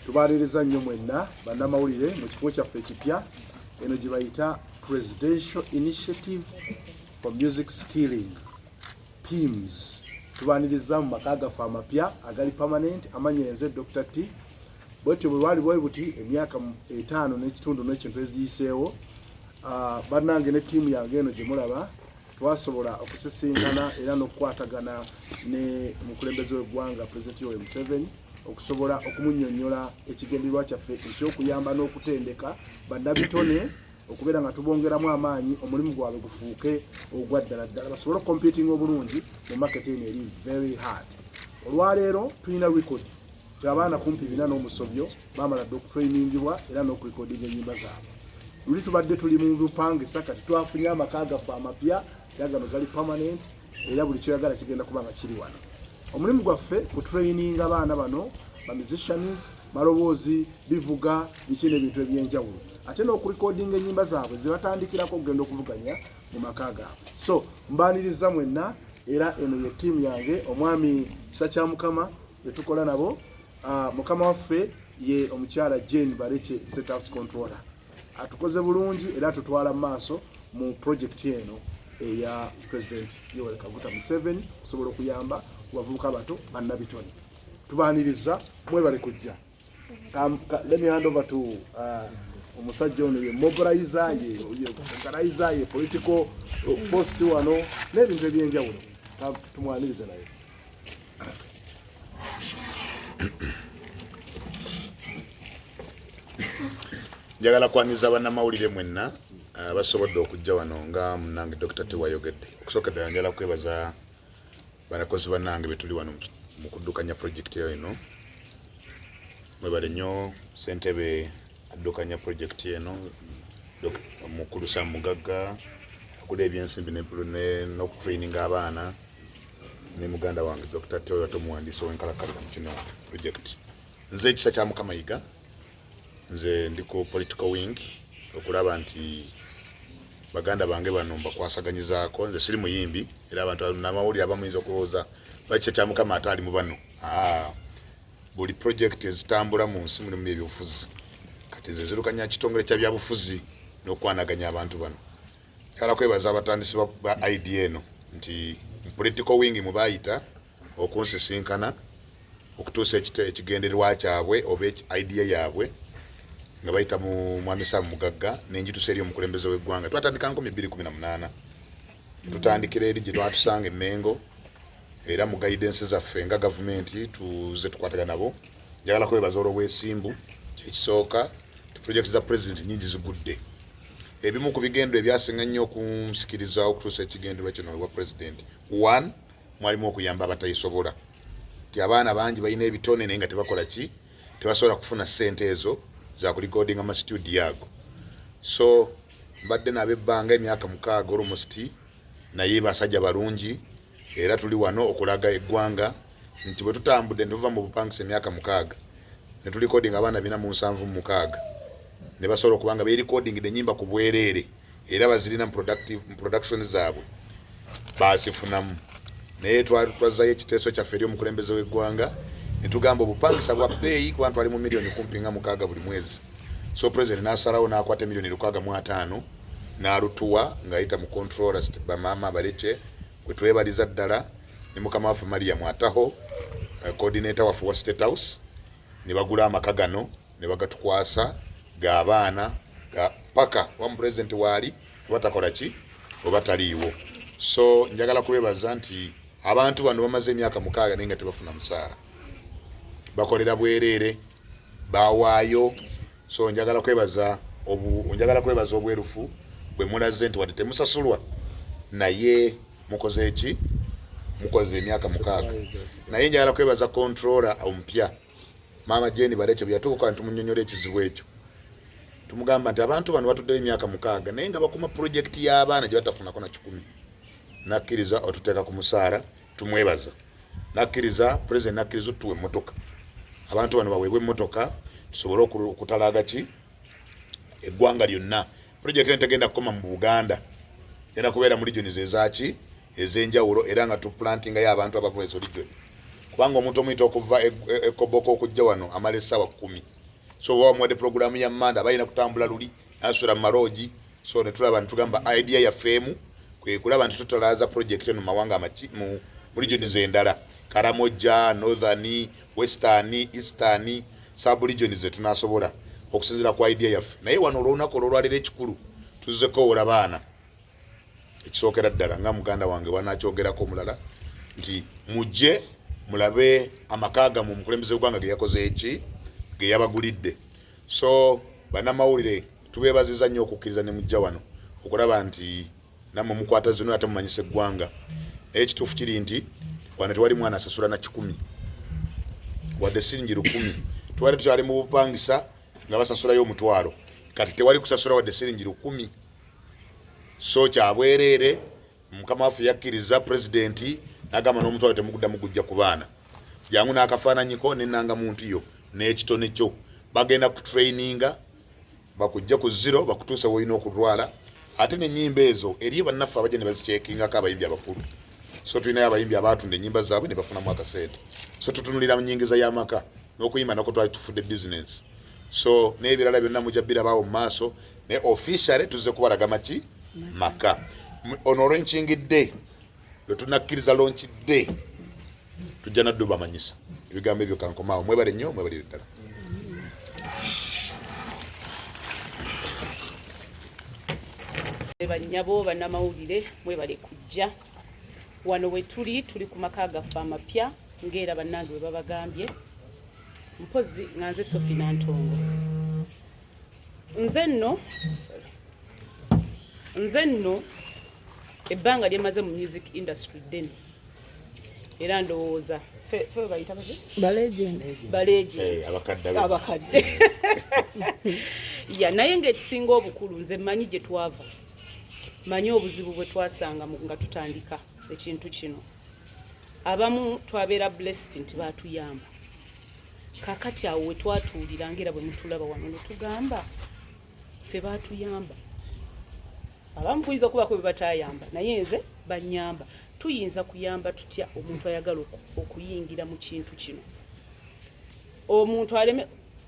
Tubaaniriza nnyo mwenna bannamawulire mu kifo kyaffe ekipya eno gye bayita Presidential Initiative for Music Skilling, PIMS. Tubaaniriza mu maka gaffe amapya agali permanent. Amanya enze Dr. T. Bwetyo bwe lwali bwe buti emyaka 5 n'ekitundu n'ekintu eziyiseewo, bannange ne ttiimu yange eno gye mulaba, twasobola okusisinkana era n'okukwatagana ne mukulembeze w'eggwanga, President Yoweri Museveni, okusobola okumunnyonnyola ekigendererwa kyaffe eky'okuyamba n'okutendeka bannabitone okubeera nga tubongeramu amaanyi, omulimu gwabwe gufuuke ogwa ddala ddala, basobole okucompetinga obulungi mu market eno eri very hard. Olwaleero tulina record nti abaana kumpi 400 n'omusobyo bamala dde okutrainingibwa era n'okurekodinga ennyimba zaabwe. Luli tubadde tuli mu bupangisa, kati twafunye amaka gaffe amapya era gano gali permanent, era buli kyoyagala kigenda kuba nga kiri wano. Omulimu gwaffe kutraininga abaana bano ba musicians, maloboozi, bivuga, biki n'ebintu ebyenjawulo, ate n'okurekodinga ennyimba zaabwe zebatandikirako okugenda okuvuganya mu maka gaabwe. So mbaaniriza mwenna, era eno ye ttiimu yange, omwami Kisa Mukama betukola nabo. Mukama waffe ye omukyala Jane Barekye, State House Controller, atukoze bulungi era atutwala mu maaso mu project eno eya President Yoweri Kaguta Museveni okusobola okuyamba ku bavubuka bato bannabitone. Tubaaniriza, mwebale kujja. Let me hand over to omusajja ono ye mobilizer, ye organizer, ye political post wano n'ebintu ebyenjawulo. Tumwanirize naye. Njagala kwaniriza bannamawulire mwenna abasobodde okujja wano. Nga munnange Dr. Tewayogedde, okusooka ddala njagala kwebaza banakozi bannange betuli wano mu kuddukanya projekiti eno. Mwebale nnyo. Ssentebe addukanya projekiti eno, Mukulu Sam Mugagga, akola ebyensimbi n'okutraininga abaana, ne muganda wange Dr. Toyota, omuwandiisi ow'enkalakkalira mu kino project. Nze Ekisa kya Mukama Yiga, nze ndi ku political wing okulaba nti baganda bange bano mbakwasaganyizaako. Nze siri muyimbi, era abantu namawulire abamuyinza okulowooza bakisa kya Mukama ate ali mu bano. Buli project ezitambula mu nsi mulimu ebyobufuzi. Kati nze nzirukanya kitongole kya byabufuzi n'okwanaganya abantu bano. Njagala kwebaza abatandisi ba idea eno nti mu political wing mwe bayita okunsisinkana okutuusa ekigendererwa kyabwe oba idea yaabwe nga bayita mu mwami Sam Mugagga, nenjitusa eri omukulembeze w'eggwanga. Twatandika 2018, netutandikira eri gye twatusanga Emmengo, era mu guidance zaffe nga gavumenti tuze tukwatagana nabo. Njagala kwebaza olw'obwesimbu. Kyekisooka ti project za president nyingi zigudde. Ebimu ku bigendo ebyasinga nnyo okunsikiriza okutuusa ekigendererwa kino ewa president, one, mwalimu okuyamba abatayisobola, ti abaana bangi balina ebitone naye nga tebakola ki, tebasobola kufuna ssente ezo za kurecordinga ma studio ago. So mbadde nabo ebbanga emyaka 6 almost, naye basajja balungi, era tuli wano okulaga eggwanga nti bwe tutambudde ne tuva mu bupangisa emyaka 6 ne turecordinga abaana 476 ne basobola okuba nga berecordingidde ennyimba ku bwereere, era bazirina mu production zaabwe bazifunamu. Naye twazzayo ekiteeso kyaffe eri omukulembeze w'eggwanga ne tugamba obupangisa bwa bbeeyi, kuba twali mu miliyoni kumpi nga 6 buli mwezi. So president n'asalawo n'akwata emiliyoni 650 n'alutuwa ng'ayita mu controller bamaama Baleke, gwe twebaliza ddala, ne mukama waffe Mariam Ataho, coordinator waffe wa State House, ne bagula amaka gano ne bagatukwasa g'abaana ga paka wamu president waali oba takola ki oba taliiwo. So njagala kubebaza nti abantu bano bamaze emyaka 6 naye nga tebafuna musaala, bakolera bwereere, bawaayo. So njagala kwebaza obwerufu bwe mulaze nti wadde temusasulwa naye mukoze eki, mukoze emyaka 6. Naye njagala kwebaza controller omupya, maama Jane Balekye. Bwe yatuuka ntumunyonyola ekizibu ekyo, tumugamba nti abantu bano batuddeyo emyaka 6 naye nga bakuma pulojekiti y'abaana gye batafunako na kikumi, nakkiriza otuteeka ku musaala. Tumwebaza. Nakkiriza, president nakkiriza otuwa emmotoka, abantu bano baweebwe emmotoka tusobole okutalaaga ki eggwanga lyonna. Pulojekiti eno tegenda kukoma mu Buganda, genda kubeera mu regions ezaki ez'enjawulo, era nga tuplantingayo abantu abava ezo region, kubanga omuntu omuyita okuva e Koboko okujja wano amala essaawa 10. So oba wamuwadde pulogulaamu ya Manda, aba alina kutambula luli nasula mu maloogi. So netulaba netugamba idea yaffe emu kwe kulaba nti tutalaaza project eno mu mawanga amaki mu regions endala, Karamoja, Northern, Western, Eastern sub regions zetunasobola okusinziira ku idea yaffe. Naye wano olwolunaku olwolwaleero ekikulu tuzze kowola baana. Ekisookera ddala nga muganda wange wanakyogerako omulala nti mujje mulabe amaka gammwe omukulembeze w'eggwanga ge yakoze eki ge yabagulidde. So bannamawulire tubeebaziza nnyo okukkiriza ne mujja wano okulaba nti nammwe mukwata zino ate mumanyisa eggwanga. Naye ekituufu kiri nti wano tewali mwana asasula na 100 wadde siringi 1000. Twali tukyali mu bupangisa nga basasulayo 5000, kati tewali kusasula wadde siringi 1000. So kyabwereere. Mukama waffe yakkiriza pulezidenti n'agamba n'omutwalo temuguddamu gujja ku baana. Jangu n'akafaananyiko n'ennangamuntu yo n'ekitone kyo, bagenda kutraininga bakujja ku zero bakutuuse woolina okulwala. Ate n'ennyimba ezo eriyo bannaffe abajja ne bazikyekingako abayimbi abakulu. So tulinayo abayimbi abaatunda ennyimba zaabwe ne bafunamu akasente. So tutunulira mu nyingiza y'amaka n'okuyimba nako twali tufudde bizinensi. So n'ebirala byonna mujja birabaawo mu maaso, naye officially tuzze kubalaga maki maka. Ono olwenkingidde lwe tunakkiriza launch day tujja nadde obamanyisa ebigambo ebyo. Kankomaawo, mwebale nnyo, mwebalire ddala. Bannyabo bannamawulire, mwebale kujja wano. We tuli, tuli ku maka gaffe amapya ng'era bannange bwe babagambye. Mpozi nga nze Sophie Nantongo. Nze nno, sorry, nze nno ebbanga lyemaze mu music industry ddene, era ndowooza fe bayita baki? Balegend. Balegend. Abakadde. Abakadde ya. Naye ng'ekisinga obukulu, nze mmanyi gye twava, manyi obuzibu bwe twasanga nga tutandika ekintu kino. Abamu twabeera blessed nti baatuyamba. Kakati awo we twatuulira ngaera bwe mutulaba wano ne tugamba ffe baatuyamba. Abamu kuyinza okubako bwe batayamba, naye nze banyamba. Tuyinza kuyamba tutya omuntu ayagala okuyingira mu kintu kino, omuntu aleme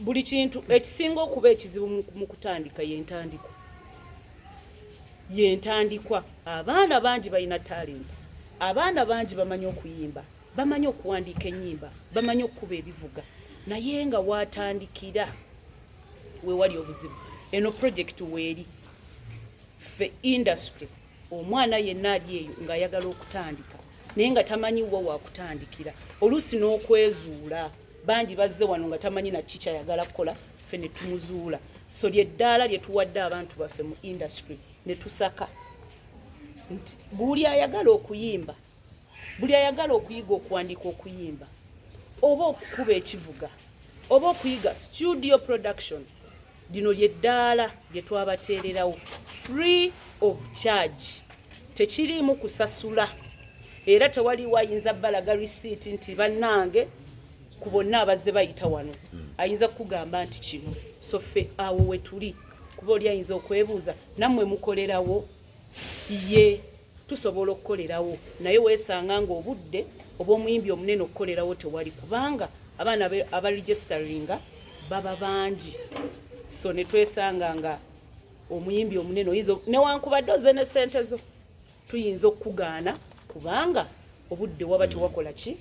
buli kintu? Ekisinga okuba ekizibu mu kutandika yentandikwa, yentandikwa. Abaana bangi balina talent, abaana bangi bamanyi okuyimba, bamanyi okuwandiika ennyimba, bamanyi okukuba ebivuga, naye nga watandikira wewali obuzibu. Eno project weeri ffe industry, omwana yenna ali eyo ng'ayagala okutandika naye nga tamanyi wa wakutandikira, oluusi n'okwezuula. Bangi bazze wano nga tamanyi naki kyayagala kukola, ffe ne tumuzuula. So lyeddaala lye tuwadde abantu baffe mu industry ne tusaka nti buli ayagala okuyimba, buli ayagala okuyiga okuwandiika, okuyimba oba okukuba ekivuga oba okuyiga studio production, lino lyeddaala lye twabateererawo free of charge. Tekiriimu kusasula, era tewaliwo ayinza balaga receipt nti bannange ku bonna abazze bayita wano ayinza kukugamba nti kino. So ffe awo we tuli, kuba oli ayinza okwebuuza, nammwe mukolerawo? Ye tusobola okukolerawo, naye weesanga ng'obudde oba omuyimbi omunene okukolerawo tewali, kubanga abaana abaregisteringa baba bangi. So ne twesanga nga omuyimbi omunene oyinza newankubadde ozze ne ssente zo, tuyinza okukugaana kubanga obudde waba tewakola ki,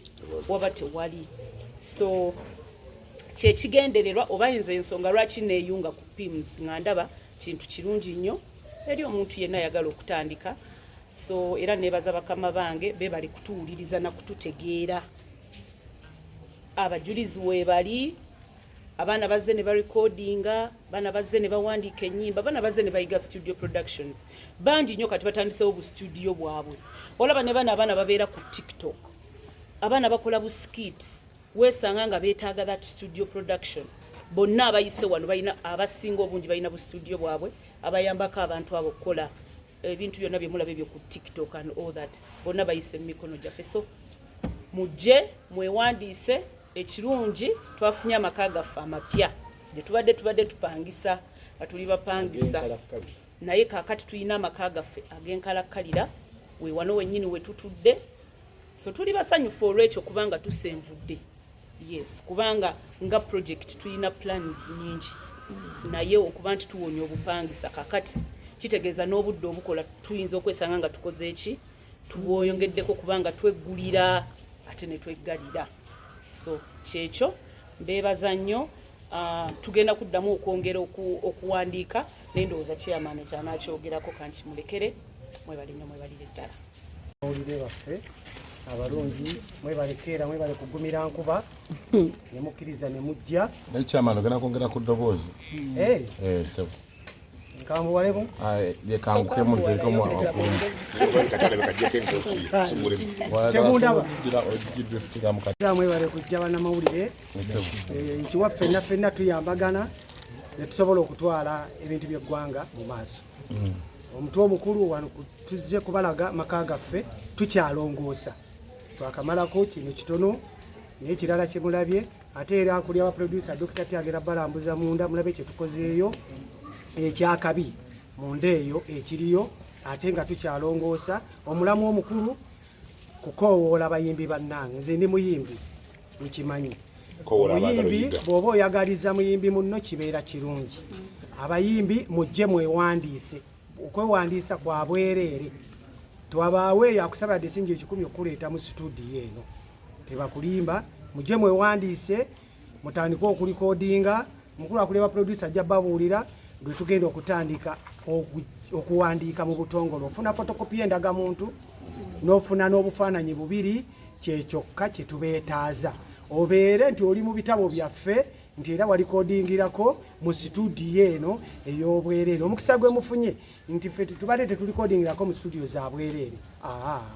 waba tewali. So kyekigendererwa oba yinza ensonga lwaki neeyunga ku PIMS, nga ndaba kintu kirungi nnyo eri omuntu yenna ayagala okutandika. So era nebaza bakama bange bebali kutuwuliriza na kututegeera. Abajulizi weebali, abaana bazze ne barekodinga, abaana bazze ne bawandiika ennyimba, abaana bazze ne bayiga studio productions. Bangi nnyo kati batandisewo bu studio bwabwe. Olaba ne bano abaana babeera ku TikTok, abaana bakola bu skit, weesanga nga beetaaga that studio production. Bonna abayise wano balina, abasinga obungi balina bu studio bwabwe abayambako abantu abo okukola ebintu byonna byemulaba ebyo ku TikTok and all that. Bonna bayise mu mikono gyaffe. So mujje mwewandiise. Ekirungi twafunye amaka gaffe amapya gye tubadde tupangisa, nga tuli bapangisa, naye kaakati tulina amaka gaffe ag'enkalakkalira we wano wennyini we tutudde. So tuli basanyufu olw'ekyo, kubanga tusenvudde. Yes, kubanga nga project tulina plans nyingi, naye okuba nti tuwonya obupangisa kakati kitegeeza n'obudde obukola tuyinza okwesanga nga tukoze eki tubwoyongeddeko, kubanga tweggulira ate ne tweggalira. So kyekyo, mbeebaza nnyo. Tugenda kuddamu okwongera okuwandiika, naye ndowooza chairman ekyanakyogerako kankimulekere. Mwebale nnyo, mwebalire ddala. Mawulire baffe abalungi, mwebale keera, mwebale kugumira nkuba ne mukkiriza ne mujja. Naye chairman, ogenda kwongera ku ddoboozi. Eh, Eh, sebo. Nkambuwalemu. Lyekangukemu nteekemu. Katale bekajjeko enkofiira simulemu. Temundaba. Ogidriftinga kati. Era mwebale kujja bannamawulire. Sebo. Eh, nti waffe ffenna ffenna tuyambagana ne tusobola okutwala ebintu by'eggwanga mu maaso. Omutwe omukulu wano tuzze kubalaga maka gaffe, tukyalongoosa, twakamalako kino kitono, naye ekirala kyemulabye. Ate era kuli aba producer Dr. Tyagera balambuza munda, mulabe kyetukozeeyo ekyakabi munda eyo ekiriyo, ate nga tukyalongoosa. Omulamu omukulu kukoowoola bayimbi bannange. Nze ndi muyimbi, mukimanyi. Koowoola abaagala Omuyimbi oyiga. bw'oba oyagaliza muyimbi munno kibeera kirungi. Abayimbi mujje mwewandiise, okwewandiisa kwa bwereere. Twabaawo eyo akusaba yadde singi 100 okuleeta mu situdiyo eno, tebakulimba. Mujje mwewandiise, mutandike okulikodinga. Mukulu akuleba producer ajja babuulira lwe tugenda okutandika okuwandiika mu butongole. Ofuna photocopy y'endagamuntu n'ofuna n'obufaananyi bubiri, kyekyokka kye tubeetaaza, obeere nti oli mu bitabo byaffe, nti era walikodingirako mu situdiyo eno ey'obwereere. Omukisa gwe mufunye nti ffe tubadde tetulikodingirako mu situdiyo za bwereere. Aa,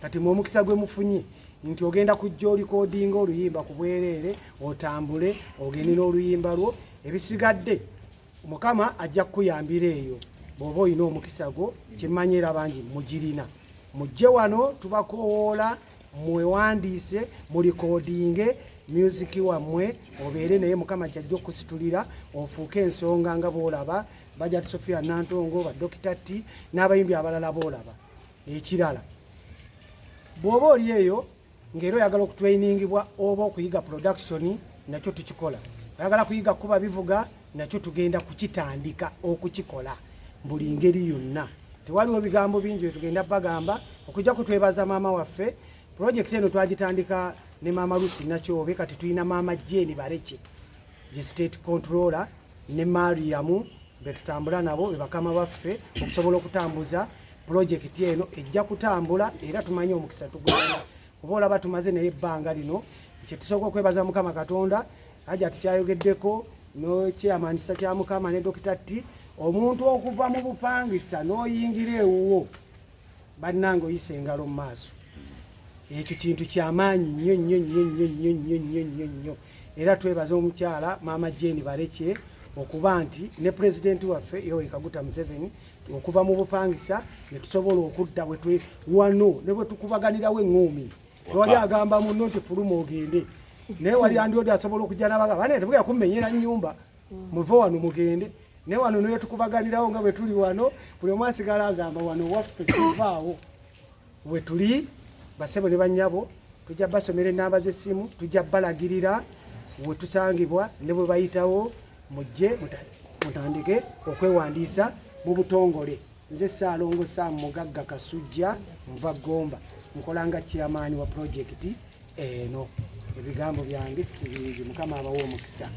kati mwe omukisa gwe mufunye nti ogenda kujja olikodinga oluyimba ku bwereere, otambule ogende n'oluyimba lwo, ebisigadde Mukama ajja kukuyambira eyo bw'oba olina omukisa gwo, kyemmanyi era bangi mugirina. Mujje wano, tubakowoola mwewandiise, mulikodinge music wammwe, obeere naye Mukama kyajja okusitulira ofuuke ensonga nga bw'olaba Bajat Sofia Nantongo, ba Dr. T n'abayimbi abalala b'olaba. Ekirala, bw'oba oli eyo ng'era oyagala okutrainingibwa oba okuyiga production, nakyo tukikola. Oyagala kuyiga kuba bivuga, nakyo tugenda kukitandika okukikola buli ngeri yonna. Tewaliwo bigambo bingi byetugenda bagamba okujja kutwebaza maama waffe. Project eno twagitandika ne maama Lucy Nakyobe, kati tulina maama Jane Bareke ye state controller ne Mariamu betutambula nabo, be bakama baffe okusobola okutambuza pulojekiti eno. Ejja kutambula era tumanyi omukisa tugulina, kuba olaba tumaze naye ebbanga lino. Kyetusooka okwebaza Mukama Katonda, aja tukyayogeddeko nokyamandisa kya Mukama ne Dr. T. Omuntu okuva mu bupangisa n'oyingira ewuwo, bannange, oyisa engalo mu maaso, ekyo kintu kyamaanyi nnyo nnyo nnyo nnyo nnyo nnyo nnyo nnyo nnyo. Era twebaza omukyala maama Jane Bareke okuba nti ne pulezidenti waffe Yoweri Kaguta Museveni, okuva mu bupangisa ne tusobola okudda bwe wano ne bwe tukubaganirawo eŋŋoomi, tewali agamba munno nti fuluma ogende, naye wali andiodi asobola okujja nabaga bane tebugenda kummenyera nnyumba, muve wano mugende. Naye wano naye tukubaganirawo nga bwe tuli wano, buli omu asigala agamba wano waffe, sivaawo. We tuli basebo ne bannyabo, tujja basomera ennamba z'essimu, tujja balagirira we tusangibwa ne bwe bayitawo. Mujje mutandike okwewandiisa mu butongole. Nze Ssaalongo Sam Mugagga Kasujja, nva Gomba, nkola nga chairman wa projekiti eno. Ebigambo byange si bingi, Mukama abawe omukisa.